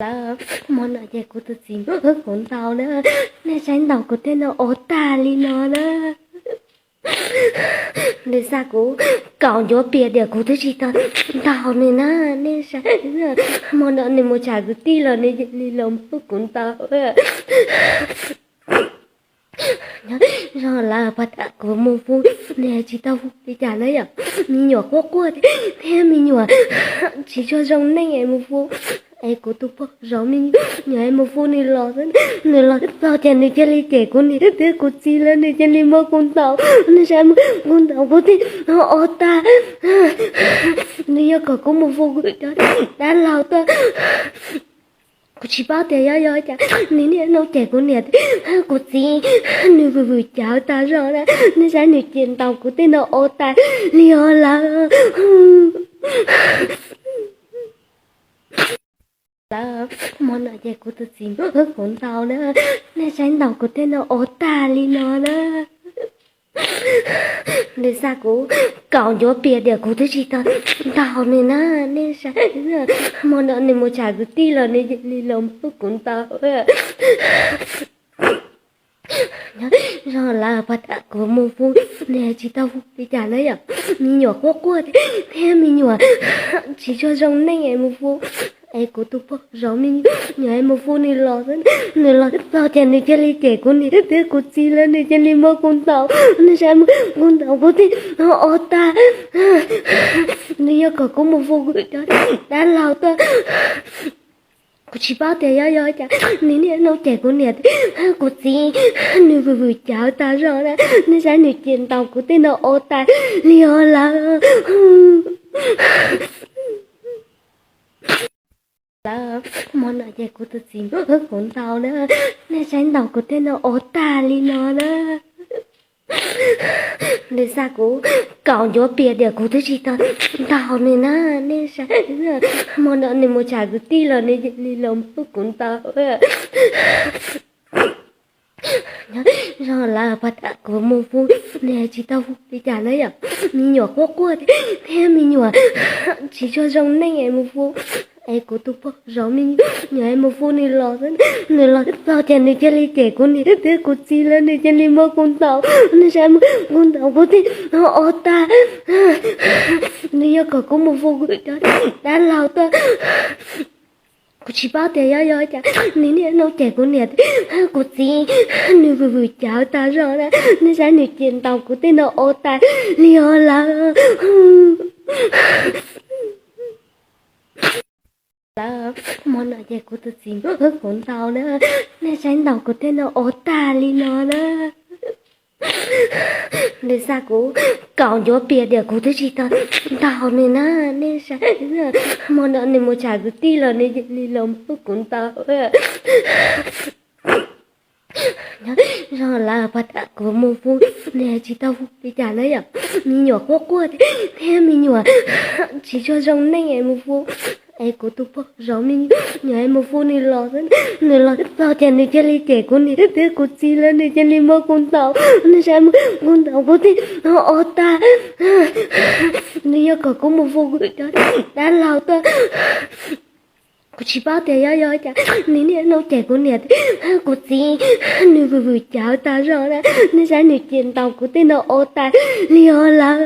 Lawm, hmo no ces kuv tus txiv muab kuv ntaus na, nej saib ntaus kuv tej no ua tag li no na. Nws xa kuv kaum ncuav pias diam kuv twb tsis tau ntaus nws na, nej saib. Hmo no nws mus tsham kwv tij los nws cia li los muab kuv ntaus. Zog lawm pas tas kuv mus hu, nws tsis tau hu li cas na yom. Me nyuam quaj quaj thiab me nyuam tsis tshua zoo neej es mus hu. Es kuv tus pog zov me nyuam es mus hu nws los, nws los txog ces nws cia li cem kuv niam thiab kuv txiv lawm, nws cia li muab kuv ntaus, nws saib muab kuv ntaus kuv tej no ua tag. Nws yuav kom kuv mus hu kuv cov dab laug tuaj. Kuv tsis paub tias yog yog cas nws niaj hnub cem kuv niam thiab kuv txiv, nws vwm vwm cawv tas zog na, nej saib nws cem ntaus kuv tej no ua tas li os lawm. Lawm, hmo no ces kuv tus txiv muab kuv ntaus na, nej saib ntaus kuv tej no ua tag li no na. Nws xa kuv kaum ncuav pias diam kuv twb tsis tau ntaus nws na, nej saib. Hmo no nws mus tsham kwv tij los nws cia li los muab kuv ntaus. Zog lawm pas tas kuv mus hu, nws tsis tau hu li cas na yom. Me nyuam quaj quaj thiab me nyuam tsis tshua zoo neej es mus hu. Es kuv tus pog zov me nyuam es mus hu nws los, nws los txog ces nws cia li cem kuv niam thiab kuv txiv lawm, nws cia li muab kuv ntaus, nws saib muab kuv ntaus kuv tej no ua tag. Nws yuav kom kuv mus hu kuv cov dab laug tuaj. Kuv tsis paub tias yog yog cas nws niaj hnub cem kuv niam thiab kuv txiv, nws vwm vwm cawv tas zog na, nej saib nws cem ntaus kuv tej no ua tas li os lawm. Lawm, hmo no ces kuv tus txiv muab kuv ntaus na, nej saib ntaus kuv tej no ua tag li no na. Nws xa kuv kaum ncuav pias diam kuv twb tsis tau ntaus nws na, nej saib. Hmo no nws mus tsham kwv tij los nws cia li los muab kuv ntaus. Zog lawm pas tas kuv mus hu, nws tsis tau hu li cas na yom. Me nyuam quaj quaj thiab me nyuam tsis tshua zoo neej es mus hu. Es kuv tus pog zov me nyuam es mus hu nws los, nws los txog ces nws cia li cem kuv niam thiab kuv txiv lawm, nws cia li muab kuv ntaus, nws saib muab kuv ntaus kuv tej no ua tag. Nws yuav kom kuv mus hu kuv cov dab laug tuaj. Kuv tsis paub tias yog yog cas nws niaj hnub cem kuv niam thiab kuv txiv, nws vwm vwm cawv tas zog na, nej saib nws cem ntaus kuv tej no ua tas li os lawm. Lawm, hmo no ces kuv tus txiv muab kuv ntaus na, nej saib ntaus kuv tej no ua tag li no na. Nws xa kuv kaum ncuav pias diam kuv twb tsis tau ntaus nws na, nej saib. Hmo no nws mus tsham kwv tij los nws cia li los muab kuv ntaus. Zog lawm pas tas kuv mus hu, nws tsis tau hu li cas na yom. Me nyuam quaj quaj thiab me nyuam tsis tshua zoo neej es mus hu. Es kuv tus pog zov me nyuam es mus hu nws los, nws los txog ces nws cia li cem kuv niam thiab kuv txiv lawm, nws cia li muab kuv ntaus, nws saib muab kuv ntaus kuv tej no ua tag. Nws yuav kom kuv mus hu kuv cov dab laug tuaj. Kuv tsis paub tias yog yog cas nws niaj hnub cem kuv niam thiab kuv txiv, nws vwm vwm cawv tas zog na, nej saib nws cem ntaus kuv tej no ua tas li os lawm.